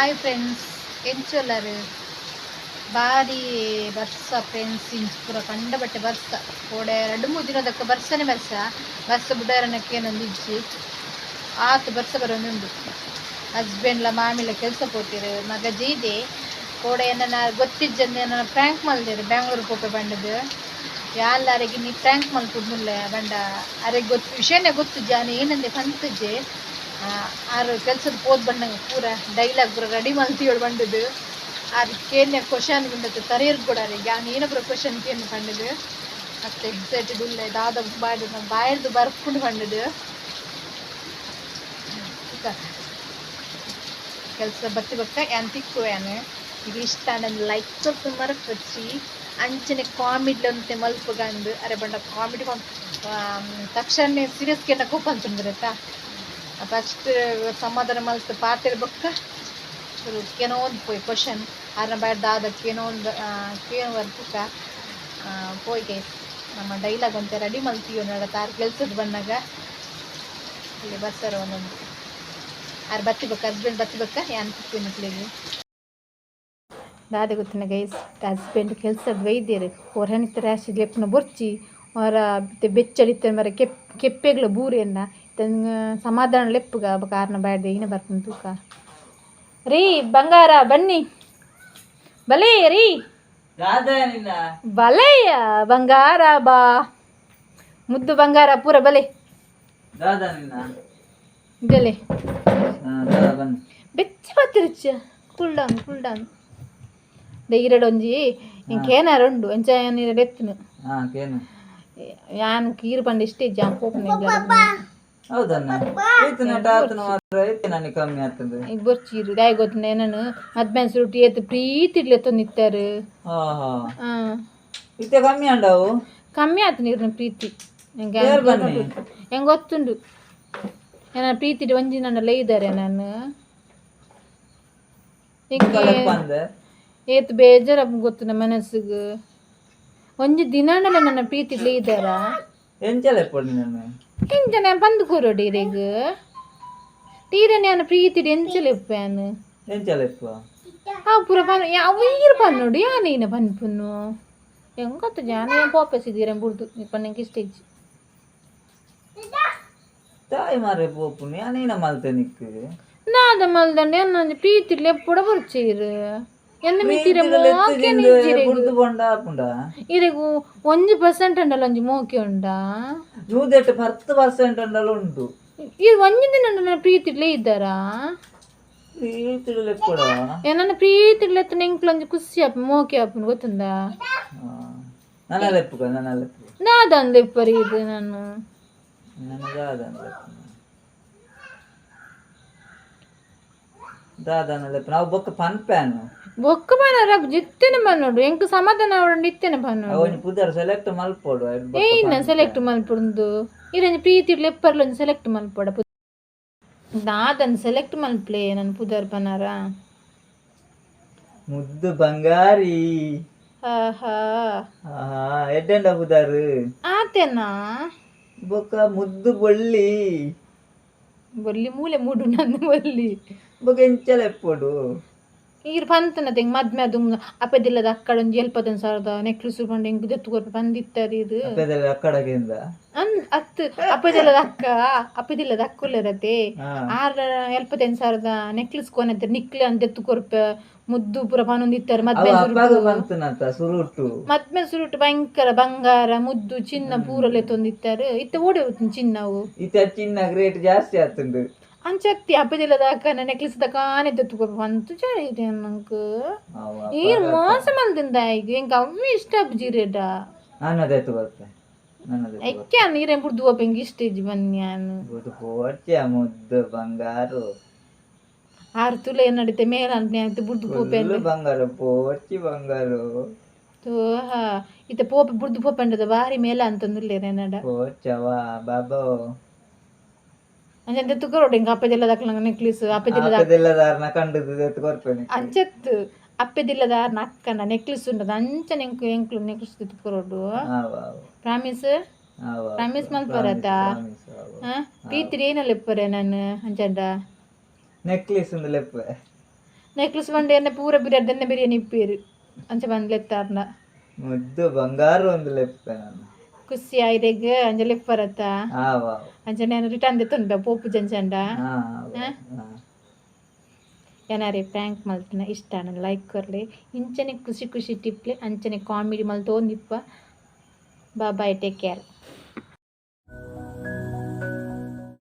Hi friends, ಎಂಚೊಲ್ಲರು? ಬಾರಿ ಬರ್ಸ friends, inch ಪೂರ ಕಂಡಬಟ್ಟೆ ಬರ್ಸ. ಕೋಡೆ 2-3 ದಿನದಕ್ಕ ಬರ್ಸನೆ ಬರ್ಸ ಬರ್ಸ ಬುಡಾರನಕ್ಕೆ ಏನೊಂದು ಇಜ್ಜಿ. ಆತು ಬರ್ಸ ಬರೋನುಂಡು. ಹಸ್ಬೆಂಡ್ಲ ಮಾಮಿಲ ಕೆಲಸ ಪೋತಿರು, ಮಗ ಜೀದೆ. ಕೋಡೆ ಏನನ ಗೊತ್ತಿಜ್ಜಂದೆ ಏನನ ಪ್ರ್ಯಾಂಕ್ ಮಲ್ದೇರು. ಬ್ಯಾಂಗ್ಳೂರು ಪೋಪೆ ಬಂಡದು ಯಾಲ್ಲಾರಿಗೆ ನೀ ಪ್ರ್ಯಾಂಕ್ ಮಲ್ಪುಡ್ನುಲ್ಲೆ ಬಂಡ ಅರೆಗೆ ಗೊತ್ತು ವಿಷಯನೇ ಗೊತ್ತು ಜಾನ ಏನಂದೆ ಪಂತುಜೆ. ಆರು ಕೆಲ್ಸದ ಪೋದ್ ಬಂಡಂಗ ಪೂರ ಡೈಲಾಗ್ ಪೂರ ರೆಡಿ ಮಲ್ತಿಯೋಳು ಬಂಡದು. ಆರು ಕೇನ್ಯ ಕ್ವಶನ್ ಗುಂಡತ್ತು ತರೇರ್ ಕೂಡ ಯಾನ್ ಏನಪುರ ಕ್ವಶನ್ ಕೇನ್ ಪಂಡದು. ಮತ್ತೆ ಎಕ್ಸೈಟೆಡ್ ಉಲ್ಲೆ, ದಾದ ಬಾಯ್ದು ಬಾಯ್ದು ಬರ್ಪುಂಡು ಪಂಡದು. ಕೆಲಸ ಬತ್ತಿ ಬಕ್ಕ ಯಾನ್ ತಿಕ್ಕುವೆ. ಯಾನ್ ಈಗ ಇಷ್ಟ ಆಂಡ ಲೈಕ್ ಸ್ವಲ್ಪ ಮರಪಚ್ಚಿ. ಅಂಚನೆ ಕಾಮಿಡ್ಲಂತೆ ಮಲ್ಪುಗಂದು ಅರೆ ಬಂಡ ಕಾಮಿಡಿ ತಕ್ಷಣ ಸೀರಿಯಸ್ ಕೇನ ಕೋಪ ಅಂತಂದ್ರತಾ. ಫಸ್ಟ್ ಸಮಾಧಾನ ಮಲ್ತು ಪಾತೆರ್ ಬೊಕ್ಕ ಚೂರು ಕೇನೋ ಒಂದು ಪೋಯ್ ಕ್ವಶನ್ ಆರ್ನ ಬಾಯ್ ದಾದ ಕೇನೋ ಒಂದು ಕೇನು ಬರ್ಪುಕ ಪೋಯ್ ಗೈಸ್. ನಮ್ಮ ಡೈಲಾಗ್ ಅಂತ ರೆಡಿ ಮಲ್ತೀವಿ ನೋಡ. ತಾರ್ ಕೆಲ್ಸದ ಬಂದಾಗ ಇಲ್ಲಿ ಬರ್ತಾರ ಒಂದೊಂದು. ಆರು ಬತ್ತಿ ಬಕ್ಕ, ಹಸ್ಬೆಂಡ್ ಬತ್ತಿ ಬಕ್ಕ ಯಾನ್ ತಿಕ್ಕಿನ ಪ್ಲೇಗೆ ದಾದೆ ಗೊತ್ತಿನ ಗೈಸ್, ಹಸ್ಬೆಂಡ್ ಕೆಲ್ಸದ ವೈದ್ಯರು ಹೊರನಿತ್ತ ರ್ಯಾಶ್ ಲೆಪ್ಪನ ಬೊರ್ಚಿ ಅವರ ಬೆಚ್ಚಡಿತ್ತ ಮರ ಕೆಪ್ ಕೆಪ್ಪೆಗ್ಲ ಬೂರೆನ್ನ ಸಮಾಧಾನ ಲೆಪ್ಪುಗ ಕಾರಣ ಬ್ಯಾಡ್ದೆ ಏನ ಬರ್ಪುಂಡು ತೂಕ. ರೀ ಬಂಗಾರ, ಬನ್ನಿ, ಬಲೇ ರೀ. ಬಲೆಯ ಬಂಗಾರ, ಬಾ ಮುದ್ದು ಬಂಗಾರ ಪೂರ ಬಲೆ. ಬೆಲೆ ಬೆಚ್ಚ ಬತ್ತಿರುಚ್ಚ. Cool down, cool down. ಈರಡೊಂಜಿ ಇಂಕೇನಾರ ಉಂಡು ಎಂಚ ಇರಡ್ ಎತ್ತುನು. ಯಾನ್ ಕೀರು ಪಂಡ ಇಷ್ಟೇ ಜಾಂ ಪೋಪುನ. ಈಗ ಬೊರ್ಚೀರು ದಾಯ ಗೊತ್ತಿನ ಏನನು ಮದ್ಮೆನ್ ಸುರುಟಿ ಏತ್ ಪ್ರೀತಿ ಇಡ್ಲೆ ತೊಂದಿತ್ತಾರು. ಇತ್ತೆ ಕಮ್ಮಿ ಅಂಡವು. ಕಮ್ಮಿ ಆತು ನೀರಿನ ಪ್ರೀತಿ ಎಂಗೆ? ಹೆಂಗೆ ಗೊತ್ತುಂಡು ಏನ ಪ್ರೀತಿ ಒಂಜಿ ನನ್ನ ಲೈದಾರೆ ನಾನು ಏತ್ ಬೇಜಾರ ಗೊತ್ತು ನಮ್ಮ ಮನಸ್ಸಿಗೆ. ಒಂಜಿ ದಿನಾಂಡಲ ನನ್ನ ಪ್ರೀತಿ ಇದ್ದಾರ? ಎಂಚಲ ಎಪ್ಪೊಡು ನಾನು? ಎಂಚ ಪಂದು ಕೂರೋಡಿ ಇರೆಗ್ ತೀರ ನಾನು ಪ್ರೀತಿ ಎಂಚಲ ಎಪ್ಪಾನು? ಎಂಚಲ ಎಪ್ಪ? ಆ ಪೂರ ಪನ್ ಅವು ಈರು ಪನ್ನೋಡು ಯಾನೇನ ಪನ್ಪುನು ಹೆಂಗೊತ್ತು ಜಾನ ಪೋಪೆಸಿದ್ದೀರ ಬುಡ್ದು ಪನ್ನಂಗೆ ಇಷ್ಟ ಇಜ್ಜಿ. ತಾಯಿ ಮಾರೆ ಪೋಪುನು ಯಾನೇನ ಮಲ್ತೆ ನಿಕ್ಕು? ನಾದ ಮಲ್ದಂಡೆ ಅನ್ನೊಂದು ಪ್ರೀತಿ ಎಪ್ಪುಡ ಬೊರ್ಚೀರು ಎನ್ನ ಮಿತ್ತಿರ ಮೋಕೆನ ಇಜ್ಜಿರೆಗ್. ಬುಡ್ದು ಪೊಂಡ ಆಪುಂಡ? ಇರೆಗ್ 1% ಉಂಡಲ್ಲ, ಒಂಜಿ ಮೋಕೆ ಉಂಡಾ? ನೂದೆಟ್ಟು 10% ಉಂಡಲ ಉಂಟು. ಇದು ಒಂಜಿ ದಿನ ನನ್ನ ಪ್ರೀತಿಡ್ಲೇ ಇದ್ದಾರಾ? ಪ್ರೀತಿಡ್ಲೆ ಎಪ್ಪೊಡ. ನನ್ನ ಪ್ರೀತಿಡ್ಲೆ ಎತ್ತುನ ಎಂಕ್ಲ ಒಂಜಿ ಖುಷಿ ಆಪುಂಡು, ಮೋಕೆ ಆಪುಂಡು, ಗೊತ್ತುಂದಾ? ನನ್ನ ಲೆಪ್ಪುಗ, ನನ್ನ ಲೆಪ್ಪು. ನಾದಂದು ಎಪ್ಪರಿ ಇದು ನಾನು. ನನ್ನ ದಾದನ ಲೆಪ್ಪು, ದಾದನ ಲೆಪ್ಪು. ನಾವು ಬೊಕ್ಕ ಪನ್ಪ್ಯಾನು. ಬೊಕ್ಕ ಪನರ ಜಿತ್ತೇನೆ ಪನ್ನೋಡು, ಎಂಕ್ ಸಮಾಧಾನ ಅವಡು ಇತ್ತೇನೆ ಪನ್ನೋಡು. ಒಂಜಿ ಪುದರ್ ಸೆಲೆಕ್ಟ್ ಮಲ್ಪೊಡು. ಏಯ್ನ ಸೆಲೆಕ್ಟ್ ಮಲ್ಪುಂದು? ಇರಂಜಿ ಪ್ರೀತಿ ಎಪ್ಪರ್ಲ ಒಂಜಿ ಸೆಲೆಕ್ಟ್ ಮಲ್ಪೊಡ. ದಾದನ್ ಸೆಲೆಕ್ಟ್ ಮಲ್ಪ್ಲೆ ನನ್ನ ಪುದರ್ ಪನಾರ. ಮುದ್ದು ಬಂಗಾರಿ. ಆಹಾ. ಆಹಾ, ಎಡ್ಡೆಂಡ ಪುದರ್. ಆತೇನಾ? ಬೊಕ್ಕ ಮುದ್ದು ಬೊಳ್ಳಿ. ಬೊಲ್ಲಿ ಮೂಲೆ ಮೂಡು ನಂದು ಬೊಲ್ಲಿ. ಬೊಕ್ಕ ಎಂಚಲ ಎಪ್ಪೊಡು? ಈರ್ ಪಂತನ ತೆಂಗ್ ಮದ್ಮೆ ಅದು ಅಪ್ಪದಿಲ್ಲದ ಅಕ್ಕಡ ಒಂಜಿ ಎಲ್ಪದನ್ ಸಾವಿರದ ನೆಕ್ಲೆಸ್ ಪಂಡ ಎಂಕ್ ದೆತ್ತು ಕೊರ್ಪೆ ಪಂದಿತ್ತರ್ ಇದು. ಅಪ್ಪೆದಲ್ಲ ಅಕ್ಕಡಗಿಂದ. ಅನ್ ಅತ್ತು ಅಪ್ಪದಿಲ್ಲದ ಅಕ್ಕ, ಅಪ್ಪದಿಲ್ಲದ ಅಕ್ಕುಲ್ಲರತೆ. ಆರ್ 75,000ದ ನೆಕ್ಲೆಸ್ ಕೊನೆತ್ತೆ ನಿಕ್ಲೆ ಅಂತ ದೆತ್ತು ಕೊರ್ಪೆ ಮುದ್ದು ಪೂರ ಪನೊಂದಿತ್ತಾರೆ ಮದ್ಮೆ. ಅಪ್ಪಾಗ ಬಂತನಂತ ಸುರುಟು. ಮದ್ಮೆ ಸುರುಟು ಭಯಂಕರ ಬಂಗಾರ ಮುದ್ದು ಚಿನ್ನ ಪೂರಲೆ ತೊಂದಿತ್ತಾರೆ. ಇತ್ತ ಓಡಿ ಹೋಗ್ತೀನಿ ಚಿನ್ನವು. ಇತ್ತ ಚಿನ್ನ ರೇಟ್ ಜಾಸ್ತಿ ಆತುಂಡು. ಅಂಚತ್ತಿ ಅಪ್ಪದಿಲ್ಲದ ಅಕ್ಕನ ನೆಕ್ಲೆಸ್ ಕಾನೆ ದೆತ್ತು ಕೊರ್ಪೆ ಪಂತು ಇದೆ ನಂಗೆ. ಈರ್ ಮೋಸ ಮಲ್ದಿಂದ ಈಗ ಎಂಕ್ ಅವ್ವೆ ಇಷ್ಟ ಅಬ್ಜಿರೇಡ. ನನ್ನ ಎತ್ತು ಬರ್ತೆ, ನನ್ನ. ಎಕ್ಕೆ ನೀರೇನ್ ಬುಡ್ದು ಹೋಪ ಎಂಕ್ ಇಷ್ಟ ಇಜ್ಜಿ ಬನ್ನಿ ಯಾನು. ಬುಡ್ದು ಪೋಡ್ಚೆ ಮುದ್ದು ಬಂಗಾರು. ಆರು ತುಲೆ ನಡಿತೆ ಮೇಲ ಅಂತ ಬುಡ್ದು ಪೋಪೆ. ಫುಲ್ ಬಂಗಾರ ಪೋಡ್ಚಿ ಬಂಗಾರು. ತೋಹ ಇತ್ತೆ ಪೋಪೆ ಬುಡ್ದು ಪೋಪೆಂಡದ ಬಾರಿ ಮೇಲ ಅಂತಂದುಲ್ಲೇರೆ ನಡ. ಪೋಡ್ಚವ ಬಾಬೋ. ಅಂಚೆ ತುಕರೋಡು ಎಂಕ್ ಅಪ್ಪದಿಲ್ಲದ ಅಕ್ಲಂಗ ನೆಕ್ಲೆಸ್ ಅಪ್ಪದಿಲ್ಲದ. ಅಪ್ಪದಿಲ್ಲದಾರ್ನ ಕಂಡದು ಎತ್ತು ಕೊರ್ಪೆನೆ. ಅಂಚತ್ತು ಅಪ್ಪದಿಲ್ಲದ ಅಕ್ಕನ ನೆಕ್ಲೆಸ್ ಉಂಡದ ಅಂಚನೆ ಎಂಕು ಎಂಕ್ಲು ನೆಕ್ಲೆಸ್ ತುಕರೋಡು. ಪ್ರಾಮಿಸ್, ಪ್ರಾಮಿಸ್ ಮಲ್ಪರತ? ಹಾ, ಪೀತಿರಿ ಏನಲ್ಲ ಎಪ್ಪರೆ ನಾನು ಅಂಚಂಡ? ನೆಕ್ಲೆಸ್ ಒಂದು ಲೆಪ್ಪೆ. ನೆಕ್ಲೆಸ್ ಬಂಡೆ ಎನ್ನ ಪೂರ ಬಿರಿಯಾನಿ ದೆನ್ನ ಬಿರಿಯಾನಿ ಇಪ್ಪೇರು ಅಂಚ ಬಂದ್ಲೆತ್ತಾರ್ನ. ಮುದ್ದು ಬಂಗಾರು ಒಂದು ಲೆಪ್ಪೆ ನಾನು. ಖುಷಿ ಆಯ್ರೆಗ್ ಅಂಚ ಲೆಪ್ಪರತ್ತ. ಆವ. ಅಂಚ ನಾನು ರಿಟರ್ನ್ ದೆತ್ತೊಂಡ ಪೋಪು ಜಂಚಂಡ. ಹಾ. ಏನಾರೆ ಪ್ರ್ಯಾಂಕ್ ಮಲ್ತಿನ ಇಷ್ಟ ಲೈಕ್ ಕೊರ್ಲೆ. ಇಂಚನೆ ಖುಷಿ ಖುಷಿ ಟಿಪ್ಲೆ, ಅಂಚನೆ ಕಾಮಿಡಿ ಮಲ್ತೋಂದಿಪ್ಪ. Bye, take care.